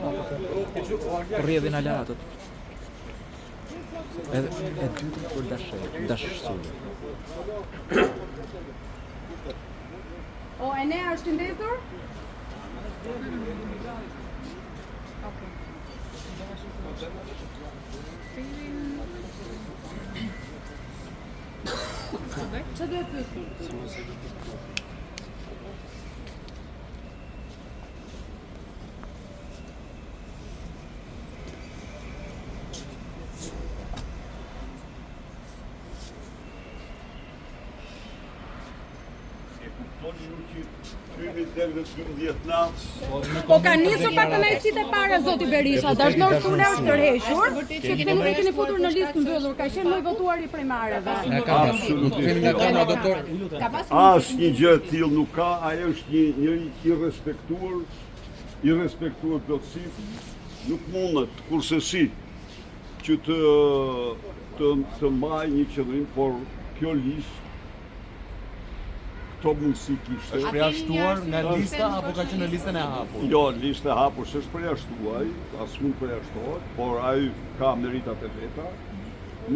Për rrjedhin aleatët. Edhe e dyta për Dashe, Dash Sulën. O, Enea është i ndezur? Okej. Që do e pyesni? E kuptoni ju që tymi del në 12 natë? Po ka nisur pakënaqësitë e para zoti Berisha, Dashnor Sula është tërhequr, sepse nuk e keni futur në listë mbyllur, ka qenë më i votuari i primareve. Absolutisht. Nga kamera doktor. Asnjë gjë e tillë nuk ka, ai është një njeri i respektuar, i respektuar plotësisht, nuk mundet kursesi që të të të mbajë një qëndrim, por kjo listë këto mundësi kishte. Është përjashtuar nga lista apo ka qenë në listën e hapur? Jo, listë e hapur s'është përjashtuar ai, as mund përjashtohet, por ai ka meritat e veta.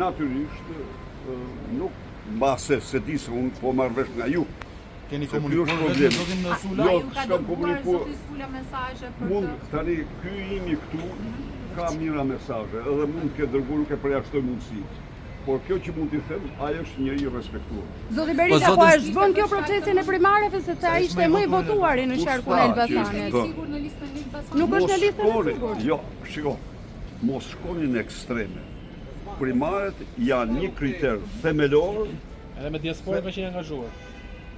Natyrisht, ë, nuk mbase se di se unë po marr vesh nga ju. Keni Se ky komunikuar është vetëm me problemi. zotin Sula? Jo, Ju ka s'kam dërguar komunikuar. zoti Sula mesazhe për Mund të tani ky imi këtu ka mira mesazhe, edhe mund të ketë dërguar nuk e përjashtoj mundësitë. Por kjo që mund t'i them, ai është njeri i respektuar. Zoti Berisha, Po, po zoti- është bën kjo procesin e primareve sepse ai ishte më i votuari në qarkun e Kush tha që Elbasanit. është bë? sigurt në listën e Elbasanit? Nuk është në Mos listën e shkoni- sigurt. Jo, shiko, mos shkoni në ekstreme. Primaret janë një kriter themelor, Edhe me diasporën ka qenë angazhuar.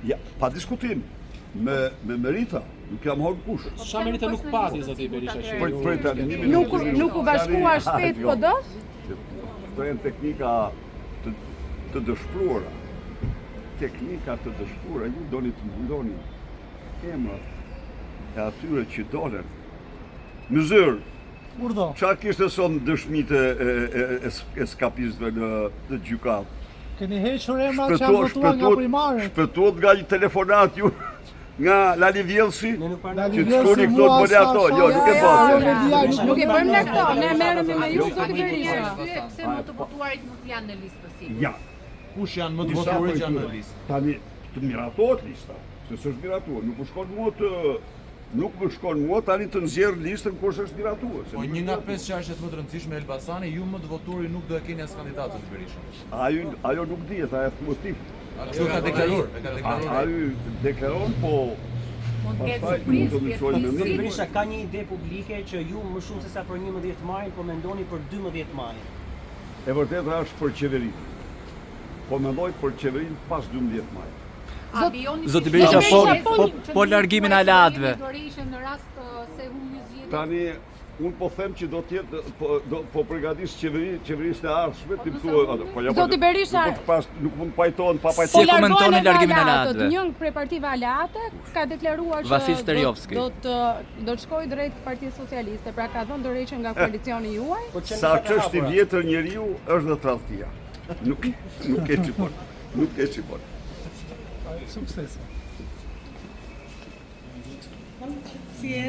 ja, pa diskutim, me, me merita, nuk jam horë kush. Po Sa merita nuk pati zoti Berisha që Prit, prit, tani, një minutë, Nuk një minutë. nuk u bashkua Tani, shpejt jo. PD-s? Këto janë teknika të, të dëshpruara. Teknika të dëshpruara, ju doni të mbuloni emrat e atyre që dolen. Në zyrë, Urdhë. çfarë kishte sot në dëshmitë e, e, e, e skapistëve në, në gjykatë? Keni hequr emrat që janë votuar nga primarët. shpëtuat nga një telefonat ju nga Lali Vjellësi, Lali që të Vjellësi shkoni këto të mua bëni s'ka ato. Jo, nuk e shans, bëtë. jo, Media, nuk Nuk e bëjmë ne këto, ne merremi me ju Jo. zoti Një Berisha. arsye pse më të votuarit nuk janë në listë të sigurt. Ja, Kush janë më të Disa votuarit prej që janë në tyre. listë? Tani të miratohet lista, se s'është miratuar, nuk më shkon mua të nuk më shkon mua tani të nxjerr listën kur s'është miratuar. se Po nuk një është nga miratuar. pesë qarqet më të rëndësishme Elbasani, ju më të votuarit nuk do e keni as kandidat zoti Berisha. Ajo ajo nuk dihet, ajo thua ti. Kështu ka deklaruar, e ka deklaruar. Ajo deklaron, po Mund të ketë pastaj mund surprizë, të ndryshojë jetë mendimin. sigurt. Berisha ka një ide publike që ju më shumë se sa për 11 majin, po mendoni për 12 majin. E vërteta është për qeverinë. Po mendoj për qeverinë pas 12 majit. A vijoni Zoti të Berisha, po- shpresë po- që po nuk largimin thuaj se aleatëve. jeni dorëheqje në rast uh, se humbi zgjedhjet. Tani unë po them që do të jetë po do, po përgatis qeveri qeverisë e ardhshme ti Po, thua nëse ato. Po ja, po- Zoti Berisha- nuk mund të pas nuk mund të pajtohen pa Si Po e pajtohen. largohen komentoni edhe largimin e aleatët. aleatëve? Një prej partive aleate ka deklaruar që Vasil do- Sterjovski. do të do të shkojë drejt Partisë Socialiste, pra ka dhënë dorëheqjen nga koalicioni juaj. Po që Sa që është i vjetër njeriu është dhe tradhtia. Nuk nuk e çipon. Nuk e çipon. Sukses. Si e?